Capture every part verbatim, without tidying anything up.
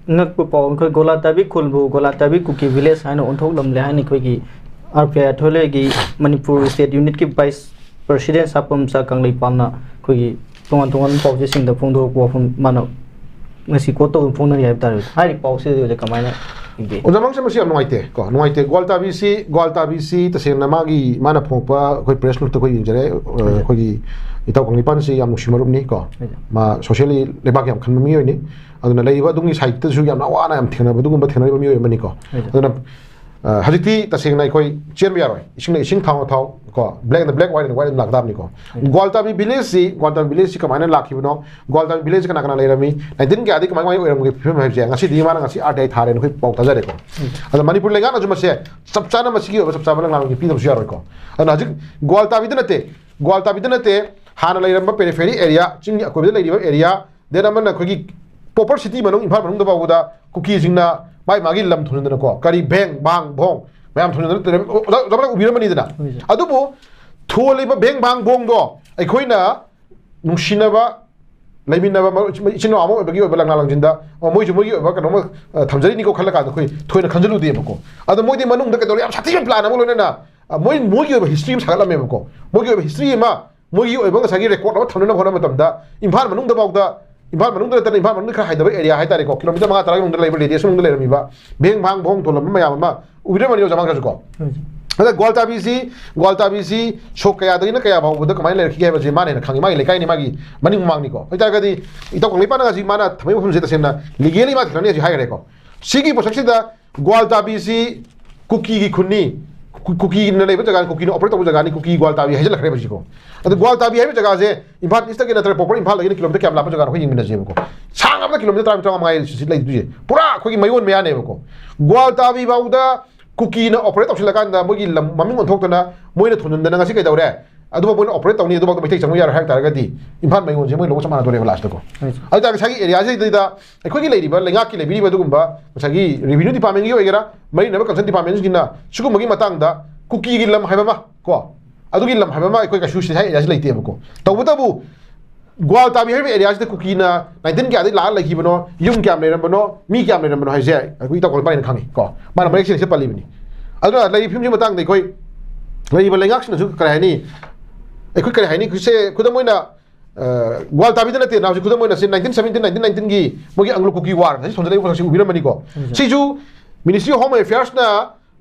ꯉꯛꯄ ꯄꯥꯎ, ꯑꯩꯈꯣꯏ ꯒꯣꯂꯥꯇꯥꯕꯤ ꯈꯨꯜꯕꯨ ꯒꯣꯂꯥꯇꯥꯕꯤ ꯀꯨꯀꯤ ꯚꯤꯂꯦꯖ ꯍꯥꯏꯅ ꯑꯣꯟꯊꯣꯛꯂꯝꯂꯦ ꯍꯥꯏꯅ ꯑꯩꯈꯣꯏꯒꯤ ꯑꯥꯔ ꯄꯤ ꯑꯥꯏ ꯑꯊꯣꯏꯂꯣꯏꯒꯤ ꯃꯅꯤꯄꯨꯔ ꯁ꯭ꯇꯦꯠ ꯌꯨꯅꯤꯠꯀꯤ ꯚꯥꯏꯁ ꯄ꯭ꯔꯁꯤꯗꯦꯟ ꯁꯥꯄꯝꯆꯥ ꯀꯪꯂꯩꯄꯥꯜꯅ ꯑꯩꯈꯣꯏꯒꯤ ꯇꯣꯉꯥꯟ ꯇꯣꯉꯥꯟꯕ ꯄꯥꯎꯆꯦꯁꯤꯡꯗ ꯐꯣꯡꯗꯣꯔꯛꯄ ꯋꯥꯐꯝ ꯃꯥꯅ ꯉꯁꯤ ꯀꯣꯠ ꯇꯧꯗꯨꯅ ꯐꯣꯡꯅꯔꯤ ꯍꯥꯏꯕ ꯇꯥꯔꯦ꯫ ꯍꯥꯏꯔꯤꯕ ꯄꯥꯎꯁꯤꯗꯤ ꯑꯣꯖꯥ ꯀꯃꯥꯏꯅ ꯌꯦꯡꯕꯤ? ꯑꯣꯖꯥ ꯃꯪꯁꯦ, ꯃꯁꯤ ꯌꯥꯝ ꯅꯨꯡꯉꯥꯏꯇꯦ ꯀꯣ, ꯅꯨꯡꯉꯥꯏꯇꯦ꯫ ꯒ꯭ꯋꯥꯜꯇꯥꯕꯤꯁꯤ, ꯒ꯭ꯋꯥꯜꯇꯥꯕꯤꯁꯤ ꯇꯁꯦꯡꯅ ꯃꯥꯒꯤ, ꯃꯥꯅ ꯐꯣꯡꯉꯛꯄ ꯑꯩꯈꯣꯏ ꯄ꯭ꯔꯦꯁ ꯅꯣꯠꯇ ꯑꯩꯈꯣꯏ ꯌꯦꯡꯖꯔꯦ꯫ ꯑ, ꯍꯣꯏ꯫ ꯑꯩꯈꯣꯏꯒꯤ ꯏꯇꯥꯎ ꯀꯪꯂꯩꯄꯥꯟꯁꯤ ꯌꯥꯝ ꯅꯨꯡꯁꯤ ꯃꯔꯨꯞꯅꯤ ꯀꯣ꯫ ꯍꯣꯏ꯫ ꯃꯥ ꯁꯣꯁꯤꯌꯦꯜꯂꯤ ꯂꯩꯕꯥꯛ ꯌꯥꯝ ꯈꯟꯕ ꯃꯤꯑꯣꯏꯅꯤ꯫ ꯑꯗꯨꯅ ꯂꯩꯔꯤꯕ ꯑꯗꯨꯒꯤ ꯁꯥꯏꯠꯇꯁꯨ ꯌꯥꯝꯅ ꯑꯋꯥ ꯑꯅꯥ ꯌꯥꯝ ꯊꯦꯡꯅꯕ, ꯑꯗꯨꯒꯨꯝꯕ ꯊꯦꯡꯅꯔꯤꯕ ꯃꯤꯑꯣꯏ ꯑꯃꯅꯤꯀꯣ꯫ ꯍꯣꯏ꯫ ꯑꯗꯨꯅ, ꯑ, ꯍꯧꯖꯤꯛꯇꯤ ꯇꯁꯦꯡꯅ ꯑꯩꯈꯣꯏ ꯆꯦꯟꯕ ꯌꯥꯔꯣꯏ꯫ ꯏꯁꯤꯡꯅ ꯏꯁꯤꯡ, ꯊꯥꯎꯅ ꯊꯥꯎ ꯀꯣ, ꯕ꯭ꯂꯦꯛꯅ ꯕ꯭ꯂꯦꯛ, ꯋꯥꯏꯠꯅ ꯋꯥꯏꯠ ꯑꯗꯨꯝ ꯂꯥꯛꯇꯥꯕꯅꯤꯀꯣ꯫ ꯍꯣꯏ꯫ ꯒ꯭ꯋꯥꯜꯇꯥꯕꯤ ꯚꯤꯂꯦꯖꯁꯤ, ꯒ꯭ꯋꯥꯜꯇꯥꯕꯤ ꯚꯤꯂꯦꯖꯁꯤ ꯀꯃꯥꯏꯅ ꯂꯥꯛꯈꯤꯕꯅꯣ? ꯒ꯭ꯋꯥꯜꯇꯥꯕꯤ ꯚꯤꯂꯦꯖꯁꯤ ꯀꯅꯥ ꯀꯅꯥ ꯂꯩꯔꯝꯃꯤ? ꯅꯥꯏꯟꯇꯤꯟ ꯀꯌꯥꯗꯒꯤ ꯀꯃꯥꯏ ꯀꯃꯥꯏ ꯑꯣꯏꯔꯝꯒꯦ ꯐꯤꯕꯝ ꯍꯥꯏꯕꯁꯦ ꯉꯁꯤꯗꯤ ꯃꯥꯅ ꯉꯁꯤ ꯑꯥꯔ ꯇꯤ ꯑꯥꯏ ꯊꯥꯔꯦꯅ ꯑꯩꯈꯣꯏ ꯄꯥꯎ ꯇꯥꯖꯔꯦꯀꯣ꯫ ꯎꯝ꯫ ꯑꯗꯣ ꯃꯅꯤꯄꯨꯔ ꯂꯩꯉꯥꯛꯅꯁꯨ ꯃꯁꯦ ꯆꯞ ꯆꯥꯅ ꯃꯁꯤꯒꯤ ꯑꯣꯏꯕ ꯆꯞ ꯆꯥꯕ ꯂꯪꯂꯥꯡꯒꯤ ꯄꯤꯗꯕꯁꯨ ꯌꯥꯔꯣꯏꯀꯣ꯫ ꯑꯗꯨꯅ ꯍꯧꯖꯤꯛ ꯒ꯭ꯋꯥꯜꯇꯥꯕꯤꯗ ꯅꯠꯇꯦ, ꯒ꯭ꯋꯥꯜꯇꯥꯕꯤꯗ ꯅꯠꯇꯦ, ꯍꯥꯟꯅ ꯂꯩꯔꯝꯕ ꯄꯦꯔꯤꯐꯦꯔꯤ ꯑꯦꯔꯤꯌꯥ, ꯆꯤꯡꯒꯤ ꯑꯀꯣꯏꯕꯗ ꯂꯩꯔꯤꯕ ꯑꯦꯔꯤꯌꯥ, ꯗꯦꯟ ꯑꯃꯅ ꯑꯩꯈꯣꯏꯒꯤ ꯄ꯭ꯔꯣꯄꯔ ꯁꯤꯇꯤ ꯃꯅꯨꯡ, ꯏꯝꯐꯥꯜ ꯃꯅꯨꯡꯗ ꯐꯥꯎꯕꯗ ꯀꯨꯀꯤꯁꯤꯡꯅ ꯃꯥꯏ ꯃꯥꯒꯤ ꯂꯝ ꯊꯣꯟꯖꯤꯟꯗꯅꯀꯣ, ꯀꯔꯤ ꯚꯦꯡ, ꯚꯥꯡ, ꯚꯣꯡ ꯃꯌꯥꯝ ꯊꯣꯟꯖꯤꯟꯗꯅ ꯂꯩꯔꯝ-, ꯑꯣꯖꯥ, ꯑꯣꯖꯥ ꯎꯕꯤꯔꯝꯃꯅꯤꯗꯅ꯫ ꯍꯣꯏ, ꯁꯥꯔ꯫ ꯑꯗꯨꯕꯨ ꯊꯣꯜꯂꯤꯕ ꯚꯦꯡ, ꯚꯥꯡ, ꯚꯣꯡꯗꯣ ꯑꯩꯈꯣꯏꯅ ꯅꯨꯡꯁꯤꯅꯕ, ꯂꯩꯃꯤꯟꯅꯕ ꯃꯔꯨꯞ, ꯏꯆꯤꯟ ꯏꯅꯥꯎ ꯑꯃ ꯑꯣꯏꯕꯒꯤ ꯑꯣꯏꯕ ꯂꯪꯂꯥ ꯂꯪꯖꯤꯟꯗ, ꯑꯣ, ꯃꯣꯏꯁꯨ ꯃꯣꯏꯒꯤ ꯑꯣꯏꯕ ꯀꯩꯅꯣꯝꯃ, ꯑ, ꯊꯝꯖꯔꯤꯅꯤꯀꯣ ꯈꯜꯂ ꯀꯥꯟꯗ ꯑꯩꯈꯣꯏ ꯊꯣꯏꯅ ꯈꯟꯖꯤꯜꯂꯨꯗꯦꯕꯀꯣ꯫ ꯑꯗꯣ ꯃꯣꯏꯗꯤ ꯃꯅꯨꯡꯗ ꯀꯩꯗꯧꯔꯦ, ꯌꯥꯝ ꯁꯥꯊꯤꯕ ꯄ꯭ꯂꯥꯟ ꯑꯃ ꯂꯣꯏꯅꯅ, ꯑ, ꯃꯣꯏ, ꯃꯣꯏꯒꯤ ꯑꯣꯏꯕ ꯍꯤꯁꯇ꯭ꯔꯤ ꯑꯃ ꯁꯥꯒꯠꯂꯝꯃꯦꯕꯀꯣ꯫ ꯃꯣꯏꯒꯤ ꯑꯣꯏꯕ ꯍꯤꯁꯇ꯭ꯔꯤ ꯑꯃ, ꯃꯣꯏꯒꯤ ꯑꯣꯏꯕ ꯉꯁꯥꯏꯒꯤ ꯔꯦꯀꯣꯔꯗ ꯑꯃ ꯊꯝꯅꯅꯕ ꯍꯣꯠꯅꯕ ꯃꯇꯝꯗ ꯏꯝꯐꯥꯜ ꯃꯅꯨꯡꯗꯐꯥꯎꯗ, ꯏꯝꯐꯥꯜ ꯃꯅꯨꯡꯗ ꯅꯠꯇꯅ ꯏꯝꯐꯥꯜ ꯃꯅꯨꯡꯗ ꯈꯔ ꯍꯥꯏꯗꯕ ꯑꯦꯔꯤꯌꯥ ꯍꯥꯏꯇꯥꯔꯦꯀꯣ, ꯀꯤꯂꯣꯃꯤꯇꯔ ꯃꯉꯥ ꯇꯔꯥꯒꯤ ꯃꯅꯨꯡꯗ ꯂꯩꯕ ꯔꯦꯗꯤꯌꯁ ꯃꯅꯨꯡꯗ ꯂꯩꯔꯝꯃꯤꯕ ꯚꯦꯡ ꯚꯥꯡ ꯚꯣꯡ ꯊꯣꯜꯂꯝꯕ ꯃꯌꯥꯝ ꯑꯃ ꯎꯕꯤꯔꯝꯃꯅꯤ ꯑꯣꯖꯥ ꯃꯥꯡꯈ꯭ꯔꯁꯨꯀꯣ꯫ ꯎꯝ꯫ ꯑꯗ ꯒ꯭ꯋꯥꯜꯇꯥꯕꯤꯁꯤ, ꯒ꯭ꯋꯥꯜꯇꯥꯕꯤꯁꯤ ꯁꯣꯛ ꯀꯌꯥꯗꯒꯤꯅ ꯀꯌꯥ ꯐꯥꯎꯕꯗ ꯀꯃꯥꯏꯅ ꯂꯩꯔꯛꯈꯤꯒꯦ ꯍꯥꯏꯕꯁꯤ ꯃꯥꯅ ꯍꯦꯟꯅ ꯈꯪꯉꯤ, ꯃꯥꯒꯤ ꯂꯩꯀꯥꯏꯅꯤ, ꯃꯥꯒꯤ ꯃꯅꯤꯡ ꯃꯃꯥꯡꯅꯤꯀꯣ꯫ ꯑꯗꯨ ꯑꯣꯏꯇꯥꯔꯒꯗꯤ ꯏꯇꯥꯎ ꯀꯪꯂꯩꯄꯥꯛꯅ ꯉꯁꯤ ꯃꯥꯅ ꯊꯝꯃꯤꯕ ꯃꯐꯝꯁꯦ ꯇꯁꯦꯡꯅ ꯂꯤꯒꯦꯂꯤ ꯃꯥ ꯊꯤꯡꯅꯅꯤ ꯍꯧꯖꯤꯛ ꯍꯥꯏꯈ꯭ꯔꯦꯀꯣ꯫ ꯁꯤꯒꯤ ꯄꯣꯠꯁꯛꯁꯤꯗ ꯒ꯭ꯋꯥꯜꯇꯥꯕꯤꯁꯤ ꯀꯨꯀꯤꯒꯤ ꯈꯨꯟꯅꯤ, ꯀꯨ-, ꯀꯨꯀꯤꯅ ꯂꯩꯕ ꯖꯒꯥꯅꯤ, ꯀꯨꯀꯤꯅ ꯑꯣꯄꯔꯦꯠ ꯇꯧꯕ ꯖꯒꯥꯅꯤ, ꯀꯨꯀꯤ ꯒ꯭ꯋꯥꯜꯇꯥꯕꯤ ꯍꯥꯏꯖꯤꯜꯂꯛꯈ꯭ꯔꯦꯕ ꯍꯧꯖꯤꯛꯀꯣ꯫ ꯑꯗꯨ ꯒ꯭ꯋꯥꯜꯇꯥꯕꯤ ꯍꯥꯏꯕ ꯖꯒꯥꯁꯦ ꯏꯝꯐꯥꯜ ꯏꯁꯇꯒꯤ ꯅꯠꯇ꯭ꯔꯒ ꯄ꯭ꯔꯣꯄꯔ ꯏꯝꯐꯥꯜꯗꯒꯤꯅ ꯀꯤꯂꯣꯃꯤꯇꯔ ꯀꯌꯥꯝ ꯂꯥꯞꯄ ꯖꯒꯥꯅꯣ ꯑꯩꯈꯣꯏ ꯌꯦꯡꯃꯤꯟꯅꯁꯦꯕꯀꯣ꯫ ꯁꯥꯡꯉꯕꯗ ꯀꯤꯂꯣꯃꯤꯇꯔ ꯇꯔꯥꯃꯔꯤ ꯇꯔꯥꯃꯉꯥ ꯃꯉꯥ ꯁꯤ ꯂꯩꯗꯣꯏꯁꯦ꯫ ꯄꯨꯔꯥ ꯑꯩꯈꯣꯏꯒꯤ ꯃꯌꯣꯟ ꯃꯌꯥꯅꯦꯕꯀꯣ꯫ ꯒ꯭ꯋꯥꯜꯇꯥꯕꯤ ꯐꯥꯎꯗ ꯀꯨꯀꯤꯅ ꯑꯣꯄꯔꯦꯠ ꯇꯧꯁꯤꯜꯂꯀꯥꯟꯗ ꯃꯣꯏꯒꯤ ꯂꯝ ꯃꯃꯤꯡ ꯑꯣꯟꯊꯣꯛꯇꯅ ꯃꯣꯏꯅ ꯊꯣꯟꯖꯤꯟꯗꯅ ꯉꯁꯤ ꯀꯩꯗꯧꯔꯦ? ꯑꯗꯨꯕꯨ ꯃꯣꯏꯅ ꯑꯣꯄꯔꯦꯠ ꯇꯧꯅꯤ, ꯑꯗꯨꯐꯥꯎꯗ ꯃꯩꯇꯩ ꯆꯪꯕ ꯌꯥꯔꯣꯏ ꯍꯥꯏ ꯇꯥꯔꯒꯗꯤ ꯏꯝꯐꯥꯜ ꯃꯌꯣꯟꯁꯦ ꯃꯣꯏ ꯂꯧꯕ ꯆꯞ ꯃꯥꯟꯅꯗꯣꯔꯦꯕ ꯂꯥꯁꯇꯀꯣ꯫ ꯍꯣꯏ, ꯁꯥꯔ꯫ ꯑꯗꯨ ꯇꯥꯔꯒꯗꯤ ꯉꯁꯥꯏꯒꯤ ꯑꯦꯔꯤꯌꯥꯁꯤꯗꯩꯗ ꯑꯩꯈꯣꯏꯒꯤ ꯂꯩꯔꯤꯕ ꯂꯩꯉꯥꯛꯀꯤ ꯂꯩꯕꯤꯔꯤꯕ ꯑꯗꯨꯒꯨꯝꯕ ꯉꯁꯥꯏꯒꯤ ꯔꯦꯚꯤꯅ꯭ꯌꯨ ꯗꯤꯄꯥꯔꯠꯃꯦꯟꯒꯤ ꯑꯣꯏꯒꯦꯔꯥ, ꯃꯔꯤ ꯂꯩꯅꯕ ꯀꯟꯁꯔꯟ ꯗꯤꯄꯥꯔꯠꯃꯦꯟꯁꯤꯡꯅ ꯁꯤꯒꯨꯝꯕꯒꯤ ꯃꯇꯥꯡꯗ ꯀꯨꯀꯤꯒꯤ ꯂꯝ ꯍꯥꯏꯕ ꯑꯃ ꯀꯣ, ꯑꯗꯨꯒꯤ ꯂꯝ ꯍꯥꯏꯕ ꯑꯃ ꯑꯩꯈꯣꯏ ꯀꯩꯁꯨ ꯁꯤꯐꯥꯏ ꯑꯦꯔꯤꯌꯥꯁꯤ ꯂꯩꯇꯦꯕꯀꯣ꯫ ꯇꯧꯕꯇꯕꯨ ꯒ꯭ꯋꯥꯜ ꯇꯥꯕꯤ ꯍꯥꯏꯔꯤꯕ ꯑꯦꯔꯤꯌꯥꯁꯤꯗ ꯀꯨꯀꯤꯅ ꯅꯥꯏꯟꯇꯤꯟ ꯀꯌꯥꯗꯒꯤ ꯂꯥꯛꯑ ꯂꯩꯈꯤꯕꯅꯣ, ꯌꯨꯝ ꯀꯌꯥꯝ ꯂꯩꯔꯝꯕꯅꯣ, ꯃꯤ ꯀꯌꯥꯝ ꯂꯩꯔꯝꯕꯅꯣ ꯍꯥꯏꯁꯦ ꯑꯩꯈꯣꯏ ꯏꯇꯥꯎ ꯀꯣꯡꯄꯥꯜ ꯏꯄꯥꯅ ꯈꯪꯉꯤ ꯀꯣ꯫ ꯃꯥꯅ ꯃꯌꯦꯛ ꯁꯦꯡꯅ ꯁꯤ ꯄꯜꯂꯤꯕꯅꯤ꯫ ꯑꯗꯨꯅ ꯂꯩꯔꯤꯕ ꯐꯤꯕꯝꯁꯤꯒꯤ ꯃꯇꯥꯡꯗ ꯑꯩꯈꯣꯏ ꯂꯩꯔꯤꯕ ꯂꯩꯉꯥꯛꯁꯤꯅꯁꯨ ꯀꯔꯤ ꯍꯥꯏꯅꯤ, ꯑꯩꯈꯣꯏ ꯀꯔꯤ ꯍꯥꯏꯅꯤ, ꯁꯦ ꯈꯨꯗꯝ ꯑꯣꯏꯅ, ꯑ, ꯒ꯭ꯋꯥꯜ ꯇꯥꯕꯤꯗ ꯅꯠꯇꯦ, ꯅꯥꯎꯁꯤ ꯈꯨꯗꯝ ꯑꯣꯏꯅ ꯁꯤ ꯅꯥꯏꯟꯇꯤꯟ ꯁꯕꯦꯟꯇꯤꯟ, ꯅꯥꯏꯟꯇꯤꯟ ꯅꯥꯏꯟꯇꯤꯟꯒꯤ ꯃꯣꯏꯒꯤ ꯑꯪꯒ꯭ꯂꯣ ꯀꯨꯀꯤ ꯋꯥꯔ ꯉꯁꯤ ꯁꯣꯝꯗ ꯂꯩꯕ ꯉꯁꯤ ꯎꯕꯤꯔꯝꯃꯅꯤꯀꯣ꯫ ꯎꯝ, ꯁꯥꯔ꯫ ꯁꯤꯁꯨ Ministry of Home Affairsꯅ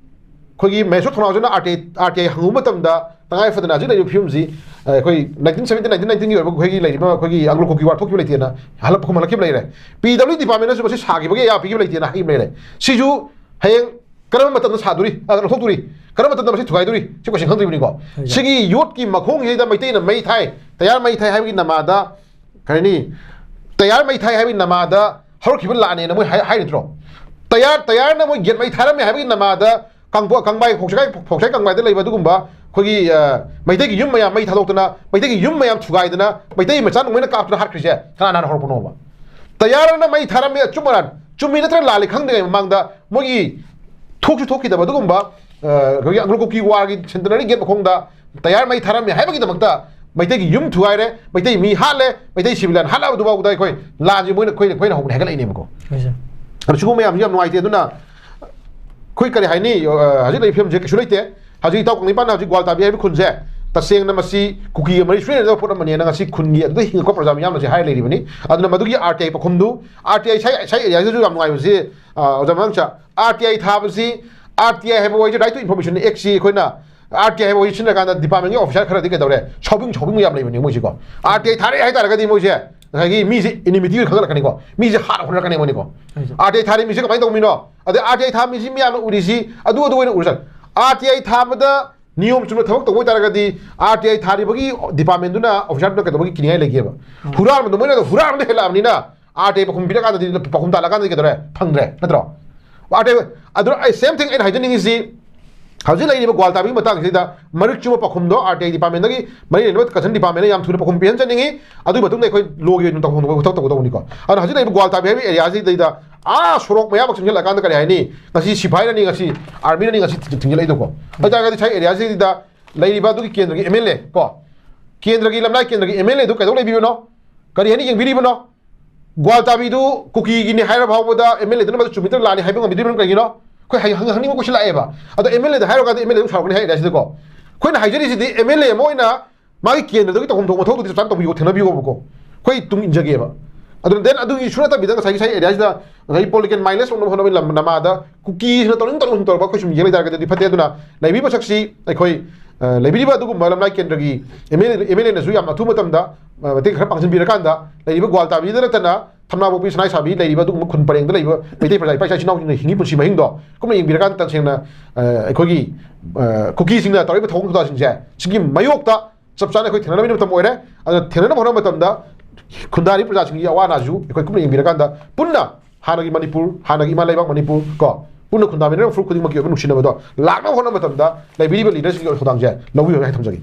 ꯑꯩꯈꯣꯏꯒꯤ ꯃꯍꯦꯁꯣꯔ ꯊꯧꯅꯥꯎꯖꯝꯅ ꯑꯥꯔ ꯇꯤ ꯑꯥꯏ, ꯑꯥꯔ ꯇꯤ ꯑꯥꯏ ꯍꯪꯉꯨꯕ ꯃꯇꯝꯗ ꯇꯉꯥꯏ ꯐꯗꯅ ꯍꯧꯖꯤꯛ ꯂꯩꯔꯤꯕ ꯐꯤꯕꯝꯁꯤ, ꯑ, ꯑꯩꯈꯣꯏ ꯅꯥꯏꯟꯇꯤꯟ ꯁꯕꯦꯟꯇꯤꯟ, ꯅꯥꯏꯟꯇꯤꯟ ꯅꯥꯏꯟꯇꯤꯟꯒꯤ ꯑꯣꯏꯕ ꯑꯩꯈꯣꯏꯒꯤ ꯂꯩꯔꯤꯕ ꯑꯩꯈꯣꯏꯒꯤ ꯑꯪꯒ꯭ꯂꯣ ꯀꯨꯀꯤ ꯋꯥꯔ ꯊꯣꯛꯈꯤꯕ ꯂꯩꯇꯦꯅ ꯍꯜꯂꯛꯄ ꯈꯨꯝꯍꯜꯂꯛꯈꯤꯕ ꯂꯩꯔꯦ꯫ ꯄꯤ ꯗꯕ꯭ꯂꯤꯎ ꯗꯤꯄꯥꯔꯠꯃꯦꯟꯅꯁꯨ ꯃꯁꯤ ꯁꯥꯈꯤꯕꯒꯤ ꯑꯌꯥꯕ ꯄꯤꯈꯤꯕ ꯂꯩꯇꯦꯅ ꯍꯥꯏꯈꯤꯕ ꯂꯩꯔꯦ꯫ ꯁꯤꯁꯨ ꯍꯌꯦꯡ ꯀꯔꯝꯕ ꯃꯇꯝꯗ ꯁꯥꯗꯣꯔꯤ, ꯑ, ꯂꯧꯊꯣꯛꯇꯣꯔꯤ, ꯀꯔꯝꯕ ꯃꯇꯝꯗ ꯃꯁꯤ ꯊꯨꯒꯥꯏꯗꯣꯔꯤ, ꯁꯤ ꯀꯣꯏꯁꯟ ꯈꯪꯗ꯭ꯔꯤꯕꯅꯤꯀꯣ꯫ ꯍꯣꯏ, ꯁꯥꯔ꯫ ꯁꯤꯒꯤ ꯌꯣꯠꯀꯤ ꯃꯈꯣꯡꯁꯤꯗ ꯃꯩꯇꯩꯅ ꯃꯩ ꯊꯥꯏ, ꯇꯌꯥꯔ ꯃꯩ ꯊꯥꯏ ꯍꯥꯏꯕꯒꯤ ꯅꯃꯥꯗ, ꯀꯔꯤ ꯍꯥꯏꯅꯤ, ꯇꯌꯥꯔ ꯃꯩ ꯊꯥꯏ ꯍꯥꯏꯕꯒꯤ ꯅꯃꯥꯗ ꯍꯧꯔꯛꯈꯤꯕ ꯂꯥꯟꯅꯦꯅ ꯃꯣꯏ ꯍꯥꯏ-, ꯍꯥꯏꯔꯤꯗ꯭ꯔꯣ? ꯇꯌꯥꯔ, ꯇꯌꯥꯔꯅ ꯃꯣꯏ ꯒꯦꯠ ꯃꯩ ꯊꯥꯔꯝꯃꯦ ꯍꯥꯏꯕꯒꯤ ꯅꯃꯥꯗ ꯀꯥꯡꯄꯣ-, ꯀꯪꯕꯥꯏ, ꯈꯣꯡꯁꯥꯏ, ꯈꯣꯡꯁꯥꯏ ꯀꯪꯕꯥꯏꯗ ꯂꯩꯕ ꯑꯗꯨꯒꯨꯝꯕ ꯑꯩꯈꯣꯏꯒꯤ, ꯑ, ꯃꯩꯇꯩꯒꯤ ꯌꯨꯝ ꯃꯌꯥꯝ ꯃꯩ ꯊꯥꯗꯣꯛꯇꯅ, ꯃꯩꯇꯩꯒꯤ ꯌꯨꯝ ꯃꯌꯥꯝ ꯊꯨꯒꯥꯏꯗꯅ, ꯃꯩꯇꯩ ꯃꯆꯥ ꯅꯨꯡꯉꯩꯅ ꯀꯥꯞꯇꯅ ꯍꯥꯠꯈ꯭ꯔꯤꯁꯦ ꯀꯅꯥ, ꯀꯅꯥꯅ ꯍꯧꯔꯛꯄꯅꯣꯕ? ꯇꯌꯥꯔꯅ ꯃꯩ ꯊꯥꯔꯝꯃꯦ, ꯑꯆꯨꯝ ꯑꯔꯥꯟ, ꯆꯨꯝꯃꯤ ꯅꯠꯇ꯭ꯔꯒ ꯂꯥꯜꯂꯤ ꯈꯪꯗ꯭ꯔꯤꯉꯩ ꯃꯃꯥꯡꯗ ꯃꯣꯏꯒꯤ ꯊꯣꯛꯁꯨ ꯊꯣꯛꯈꯤꯗꯕ ꯑꯗꯨꯒꯨꯝꯕ, ꯑ, ꯑꯩꯈꯣꯏꯒꯤ ꯑꯪꯒ꯭ꯂꯣ ꯀꯨꯀꯤ ꯋꯥꯔꯒꯤ ꯁꯦꯟꯇꯅꯔꯤ ꯒꯦꯠ ꯃꯈꯣꯡꯗ ꯇꯌꯥꯔ ꯃꯩ ꯊꯥꯔꯝꯃꯦ ꯍꯥꯏꯕꯒꯤꯗꯃꯛꯇ ꯃꯩꯇꯩꯒꯤ ꯌꯨꯝ ꯊꯨꯒꯥꯏꯔꯦ, ꯃꯩꯇꯩ ꯃꯤ ꯍꯥꯠꯂꯦ, ꯃꯩꯇꯩ ꯁꯤꯚꯤꯂꯤꯌꯟ ꯍꯥꯠꯂꯕꯗꯨꯐꯥꯎꯗ ꯑꯩꯈꯣꯏ ꯂꯥꯟꯁꯦ ꯃꯣꯏꯅ, ꯑꯩꯈꯣꯏꯅ, ꯑꯩꯈꯣꯏꯅ ꯍꯧꯕꯅꯦ ꯍꯥꯏꯒꯠꯂꯛꯏꯅꯦꯕꯀꯣ꯫ ꯍꯣꯏ, ꯁꯥꯔ꯫ ꯑꯗꯣ ꯁꯤꯒꯨꯝꯕ ꯃꯌꯥꯝꯁꯦ ꯌꯥꯝ ꯅꯨꯡꯉꯥꯏꯇꯦ꯫ ꯑꯗꯨꯅ ꯑꯩꯈꯣꯏ ꯀꯔꯤ ꯍꯥꯏꯅꯤ, ꯑ, ꯍꯧꯖꯤꯛ ꯂꯩꯔꯤꯕ ꯐꯤꯕꯝꯁꯦ ꯀꯩꯁꯨ ꯂꯩꯇꯦ꯫ ꯍꯧꯖꯤꯛ ꯏꯇꯥꯎ ꯀꯪꯂꯩꯄꯥꯛꯅ ꯍꯧꯖꯤꯛ ꯒ꯭ꯋꯥꯜ ꯇꯥꯕꯤ ꯍꯥꯏꯕ ꯈꯨꯟꯁꯦ ꯇꯁꯦꯡꯅ ꯃꯁꯤ ꯀꯨꯀꯤꯒ ꯃꯔꯤ ꯁꯨꯡꯂꯩ ꯂꯩꯅꯗꯕ ꯄꯣꯠ ꯑꯃꯅꯦꯅ ꯉꯁꯤ ꯈꯨꯟꯒꯤ ꯑꯗꯨꯗ ꯍꯤꯡꯉꯛꯄ ꯄ꯭ꯔꯖꯥ ꯃꯤꯌꯥꯝꯅ ꯍꯧꯖꯤꯛ ꯍꯥꯏꯔ ꯂꯩꯔꯤꯕꯅꯤ꯫ ꯑꯗꯨꯅ ꯃꯗꯨꯒꯤ ꯑꯥꯔ ꯇꯤ ꯑꯥꯏ ꯄꯥꯎꯈꯨꯝꯗꯨ, ꯑꯥꯔ ꯇꯤ ꯑꯥꯏ ꯁꯥꯏ, ꯁꯥꯏ ꯑꯦꯔꯤꯌꯥꯁꯤꯁꯨ ꯌꯥꯝ ꯅꯨꯡꯉꯥꯏꯕꯁꯤ, ꯑ, ꯑꯣꯖꯥ ꯃꯉꯥꯡꯆꯥ, ꯑꯥꯔ ꯇꯤ ꯑꯥꯏ ꯊꯥꯕꯁꯤ, ꯑꯥꯔ ꯇꯤ ꯑꯥꯏ ꯍꯥꯏꯕ ꯋꯥꯍꯩꯁꯦ, Right to Information Actꯁꯤ ꯑꯩꯈꯣꯏꯅ ꯑꯥꯔ ꯇꯤ ꯑꯥꯏ ꯍꯥꯏꯕ ꯋꯥꯍꯩ ꯁꯤꯖꯤꯟꯅꯔꯀꯥꯟꯗ ꯗꯤꯄꯥꯔꯠꯃꯦꯟꯒꯤ ꯑꯣꯐꯤꯁꯥꯔ ꯈꯔꯗꯤ ꯀꯩꯗꯧꯔꯦ, ꯁꯥꯎꯕꯤꯡ, ꯁꯥꯎꯕꯤꯡ ꯌꯥꯝ ꯂꯩꯕꯅꯤ ꯃꯣꯏꯁꯤꯀꯣ꯫ ꯑꯥꯔ ꯇꯤ ꯑꯥꯏ ꯊꯥꯔꯛꯑꯦ ꯍꯥꯏ ꯇꯥꯔꯒꯗꯤ ꯃꯣꯏꯁꯦ ꯉꯁꯥꯏꯒꯤ ꯃꯤꯁꯦ ꯏꯅꯤꯃꯤꯇꯤ ꯈꯪꯒꯠꯂꯛꯀꯅꯤꯀꯣ, ꯃꯤꯁꯦ ꯍꯥꯠꯅ ꯍꯣꯠꯅꯔꯛꯀꯅꯤ ꯃꯣꯏꯅꯤꯀꯣ꯫ ꯍꯣꯏ, ꯁꯥꯔ꯫ ꯑꯥꯔ ꯇꯤ ꯑꯥꯏ ꯊꯥꯔꯤ ꯃꯤꯁꯦ ꯀꯃꯥꯏꯅ ꯇꯧꯕ ꯃꯤꯅꯣ? ꯑꯗꯩ ꯑꯥꯔ ꯇꯤ ꯑꯥꯏ ꯊꯥ ꯃꯤꯁꯤ ꯃꯤꯌꯥꯝꯅ ꯎꯔꯤꯁꯤ ꯑꯗꯨ, ꯑꯗꯨ ꯑꯣꯏꯅ ꯎꯔꯁꯅꯨ꯫ ꯑꯥꯔ ꯇꯤ ꯑꯥꯏ ꯊꯥꯕꯗ ꯅꯤꯌꯣꯝ ꯆꯨꯝꯅ ꯊꯕꯛ ꯇꯧꯕ ꯑꯣꯏꯇꯥꯔꯒꯗꯤ ꯑꯥꯔ ꯇꯤ ꯑꯥꯏ ꯊꯥꯔꯤꯕꯒꯤ ꯗꯤꯄꯥꯔꯠꯃꯦꯟꯗꯨꯅ, ꯑꯣꯐꯤꯁꯥꯔꯗꯨꯅ ꯀꯩꯗꯧꯕꯒꯤ ꯀꯤꯅꯤꯡꯉꯥꯏ ꯂꯩꯒꯦꯕ? ꯎꯝ꯫ ꯍꯨꯔꯥꯟꯕꯗꯣ ꯃꯣꯏꯅ ꯍꯨꯔꯥꯟꯕꯗ ꯍꯦꯜꯂꯛꯑꯕꯅꯤꯅ ꯑꯥꯔ ꯇꯤ ꯑꯥꯏ ꯄꯥꯎꯈꯨꯝ ꯄꯤꯔꯀꯥꯟꯗꯗꯤ, ꯄꯥꯎꯈꯨꯝ ꯇꯥꯜꯂꯀꯥꯟꯗꯗꯤ ꯀꯩꯗꯧꯔꯦ? ꯐꯪꯗ꯭ꯔꯦ, ꯅꯠꯇ꯭ꯔꯣ? ꯑꯥꯔ ꯇꯤ ꯑꯥꯏ, ꯑꯗꯨꯅ ꯑꯩ same thing ꯑꯩꯅ ꯍꯥꯏꯖꯅꯤꯡꯉꯤꯁꯤ, ꯍꯧꯖꯤꯛ ꯂꯩꯔꯤꯕ ꯒ꯭ꯋꯥꯜ ꯇꯥꯕꯤꯒꯤ ꯃꯇꯥꯡꯁꯤꯗ ꯃꯔꯤꯛ ꯆꯨꯝꯕ ꯄꯥꯎꯈꯨꯝꯗꯣ ꯑꯥꯔ ꯇꯤ ꯑꯥꯏ ꯗꯤꯄꯥꯔꯠꯃꯦꯟꯗꯒꯤ ꯃꯔꯤ ꯂꯩꯅꯕ ꯀꯟꯁꯔꯟ ꯗꯤꯄꯥꯔꯠꯃꯦꯟꯗ ꯌꯥꯝ ꯊꯨꯅ ꯄꯥꯎꯈꯨꯝ ꯄꯤꯍꯟꯖꯅꯤꯡꯉꯤ꯫ ꯑꯗꯨꯒꯤ ꯃꯇꯨꯡꯗ ꯑꯩꯈꯣꯏ ꯂꯣꯒꯤ ꯑꯣꯏꯅ ꯇꯧꯐꯝ ꯊꯣꯛꯄ ꯊꯕꯛ ꯇꯧꯒꯗꯧꯕꯅꯤꯀꯣ꯫ ꯑꯗꯨꯅ ꯍꯧꯖꯤꯛ ꯂꯩꯔꯤꯕ ꯒ꯭ꯋꯥꯜ ꯇꯥꯕꯤ ꯍꯥꯏꯕ ꯑꯦꯔꯤꯌꯥꯁꯤꯗꯩꯗ ꯑꯥ ꯁꯣꯔꯣꯛ ꯃꯌꯥꯃꯛ ꯆꯪꯁꯤꯜꯂꯛꯑꯀꯥꯟꯗ ꯀꯔꯤ ꯍꯥꯏꯅꯤ, ꯉꯁꯤ ꯁꯤꯐꯥꯏꯅꯅꯤ, ꯉꯁꯤ ꯑꯥꯔꯃꯤꯅꯅꯤ, ꯉꯁꯤ ꯊꯤꯡꯖꯤꯜꯂꯛꯏꯗꯣꯀꯣ꯫ ꯑꯗꯨ ꯑꯣꯏꯇꯥꯔꯒꯗꯤ ꯁꯥꯏ ꯑꯦꯔꯤꯌꯥꯁꯤꯗ ꯂꯩꯔꯤꯕ ꯑꯗꯨꯒꯤ ꯀꯦꯟꯗ꯭ꯔꯒꯤ ꯑꯦꯝ ꯑꯦꯜ ꯑꯦ ꯀꯣ, ꯀꯦꯟꯗ꯭ꯔꯒꯤ ꯂꯝꯂꯥꯏ ꯀꯦꯟꯗ꯭ꯔꯒꯤ ꯑꯦꯝ ꯑꯦꯜ ꯑꯦꯗꯨ ꯀꯩꯗꯧ ꯂꯩꯕꯤꯕꯅꯣ? ꯀꯔꯤ ꯍꯥꯏꯅ ꯌꯦꯡꯕꯤꯔꯤꯕꯅꯣ? ꯒ꯭ꯋꯥꯜꯇꯥꯕꯤꯗꯨ ꯀꯨꯀꯤꯒꯤꯅꯤ ꯍꯥꯏꯔꯕ ꯐꯥꯎꯕꯗ MLAꯗꯨꯅ ꯃꯗꯨ ꯆꯨꯝꯃꯤꯗ꯭ꯔ ꯂꯥꯜꯂꯤ ꯍꯥꯏꯕ ꯉꯝꯕꯤꯗ꯭ꯔꯤꯕꯅꯣ? ꯀꯩꯒꯤꯅꯣ? ꯑꯩꯈꯣꯏ ꯍꯪ-, ꯍꯪ-, ꯍꯪꯅꯤꯡꯕ question ꯂꯥꯛꯑꯦꯕ꯫ ꯑꯗꯣ MLAꯗ ꯍꯥꯏꯔꯨꯀꯥꯟꯗ MLA ꯑꯗꯨꯝ ꯁꯥꯎꯔꯛꯀꯅꯤ ꯍꯥꯏ areaꯁꯤꯗꯀꯣ꯫ ꯑꯩꯈꯣꯏꯅ ꯍꯥꯏꯖꯔꯤꯁꯤꯗꯤ MLA ꯑꯃ ꯑꯣꯏꯅ ꯃꯥꯒꯤ ꯀꯦꯟꯗ꯭ꯔꯗꯨꯒꯤ ꯇꯧꯐꯝ ꯊꯣꯛꯄ ꯃꯊꯧꯗꯨꯗꯤ ꯆꯞ ꯆꯥꯅ ꯇꯧꯕꯤꯌꯣ, ꯊꯦꯡꯅꯕꯤꯌꯣꯕꯀꯣ꯫ ꯑꯩꯈꯣꯏ ꯇꯨꯡ ꯏꯟꯖꯒꯦꯕ꯫ ꯑꯗꯨꯅ then ꯑꯗꯨꯒꯤꯁꯨ ꯅꯠꯇꯕꯤꯗ ꯉꯁꯥꯏꯒꯤ ꯉꯁꯥꯏ areaꯁꯤꯗ ꯉꯁꯥꯏꯒꯤ political mileage ꯂꯧꯅꯕ ꯍꯣꯠꯅꯕꯒꯤ ꯂꯝ ꯅꯃꯥꯗ ꯀꯨꯀꯤꯁꯤꯅ ꯇꯧꯅꯤꯡ ꯇꯧꯅꯤꯡ ꯇꯧꯔꯒ ꯑꯩꯈꯣꯏ ꯁꯨꯝ ꯌꯦꯡ ꯂꯩꯇꯥꯔꯒꯗꯤ ꯐꯠꯇꯦ꯫ ꯑꯗꯨꯅ ꯂꯩꯕꯤꯕ ꯁꯛꯁꯤ ꯑꯩꯈꯣꯏ, ꯑ, ꯂꯩꯕꯤꯔꯤꯕ ꯑꯗꯨꯒꯨꯝꯕ ꯂꯝꯂꯥꯏ ꯀꯦꯟꯗ꯭ꯔꯒꯤ MLA, MLAꯅꯁꯨ ꯌꯥꯝ ꯑꯊꯨꯕ ꯃꯇꯝꯗ, ꯑ, ꯃꯇꯦꯡ ꯈꯔ ꯄꯥꯡꯁꯤꯟꯕꯤꯔꯀꯥꯟꯗ ꯂꯩꯔꯤꯕ ꯒ꯭ꯋꯥꯜꯇꯥꯕꯤꯗ ꯅꯠꯇꯅ ꯊꯝꯅꯥꯄꯣꯛꯄꯤ, ꯁꯅꯥꯏꯁꯥꯕꯤ ꯂꯩꯔꯤꯕ ꯑꯗꯨꯒꯨꯝꯕ ꯈꯨꯟ ꯄꯔꯦꯡꯗ ꯂꯩꯕ ꯃꯩꯇꯩ ꯄ꯭ꯔꯖꯥ ꯏꯄꯥ ꯏꯆꯥ ꯏꯆꯤꯟ ꯏꯅꯥꯎꯁꯤꯡꯅ ꯍꯤꯡꯉꯤ ꯄꯨꯟꯁꯤ ꯃꯍꯤꯡꯗꯣ ꯀꯨꯞꯅ ꯌꯦꯡꯕꯤꯔꯀꯥꯟꯗ ꯇꯁꯦꯡꯅ, ꯑ, ꯑꯩꯈꯣꯏꯒꯤ, ꯑ, ꯀꯨꯀꯤꯁꯤꯡꯅ ꯇꯧꯔꯤꯕ ꯊꯧꯑꯣꯡ ꯊꯧꯗꯥꯡꯁꯤꯡꯁꯦ ꯁꯤꯒꯤ ꯃꯥꯌꯣꯛꯇ ꯆꯞ ꯆꯥꯅ ꯑꯩꯈꯣꯏ ꯊꯦꯡꯅꯅꯕꯒꯤ ꯃꯇꯝ ꯑꯣꯏꯔꯦ꯫ ꯑꯗꯨꯅ ꯊꯦꯡꯅꯅꯕ ꯍꯣꯠꯅꯕ ꯃꯇꯝꯗ ꯈꯨꯟꯗꯥꯔꯤꯕ ꯄ꯭ꯔꯖꯥꯁꯤꯡꯒꯤ ꯑꯋꯥ ꯑꯅꯥꯁꯨ ꯑꯩꯈꯣꯏ ꯀꯨꯞꯅ ꯌꯦꯡꯕꯤꯔꯀꯥꯟꯗ ꯄꯨꯟꯅ ꯍꯥꯟꯅꯒꯤ ꯃꯅꯤꯄꯨꯔ, ꯍꯥꯟꯅꯒꯤ ꯏꯃꯥ ꯂꯩꯕꯥꯛ ꯃꯅꯤꯄꯨꯔ ꯀꯣ, ꯄꯨꯟꯅ ꯈꯨꯟꯗꯥꯃꯤꯟꯅꯔꯤꯕ ꯐꯨꯔꯨꯞ ꯈꯨꯗꯤꯡꯃꯛꯀꯤ ꯑꯣꯏꯕ ꯅꯨꯡꯁꯤꯅꯕꯗꯣ ꯂꯥꯛꯅꯕ ꯍꯣꯠꯅꯕ ꯃꯇꯝꯗ ꯂꯩꯕꯤꯔꯤꯕ leaderꯁꯤꯡꯒꯤ ꯑꯣꯏꯕ ꯊꯧꯗꯥꯡꯁꯦ ꯂꯧꯕꯤꯌꯨ ꯍꯥꯏꯅ ꯊꯝꯖꯒꯦ꯫